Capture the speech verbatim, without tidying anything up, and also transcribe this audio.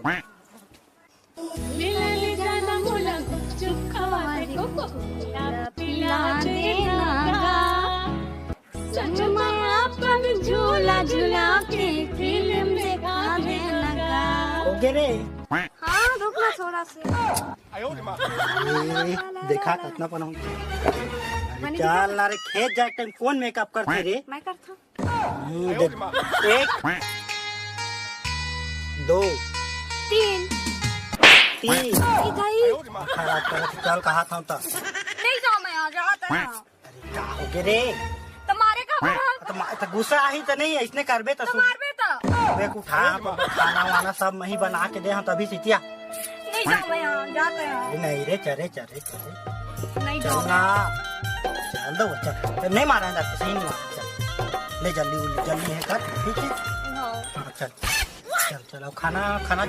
मेला ले जाना मोला गुपचुप खवा दे, कोको कोला पिला देना गा। संग में अपन झूला झुला के फिल्म देखा देना गा। हो गे रे। हाँ, रुक ना थोड़ा से। ए, देखा कतना पन हो। अरे मनी चल ना रे, खेत जाए टाइम कौन मेकअप करथे रे? मैं करथों। हम्म, देख। एक, दो, तीन। तीन। इधर ही। खराब कर, चल कहा था तो। नहीं जाओ, मैं आ जाता हूँ। अरे का हो गे रे? तुम्हारे का बर हम? तो मा-, तो गुस्सा आही तो नहीं, इसने करबे तो तो सुन। मारबे तो। देख उठा, खाना वाना सब मैं ही बना के दे, हम तभी सीतिया। नहीं जाओ, मैं आ जाता हूँ। अरे नहीं रे, चले, चले, चले। नहीं जाओ। चल ना। चल दो, चल। चल, नहीं मारा है, सही नहीं मारा, चल। ले जल्दी, उल्ली, जल्दी है कर, ठीक है? हाँ। हाँ, चल। चल, चल, अब खाना, खाना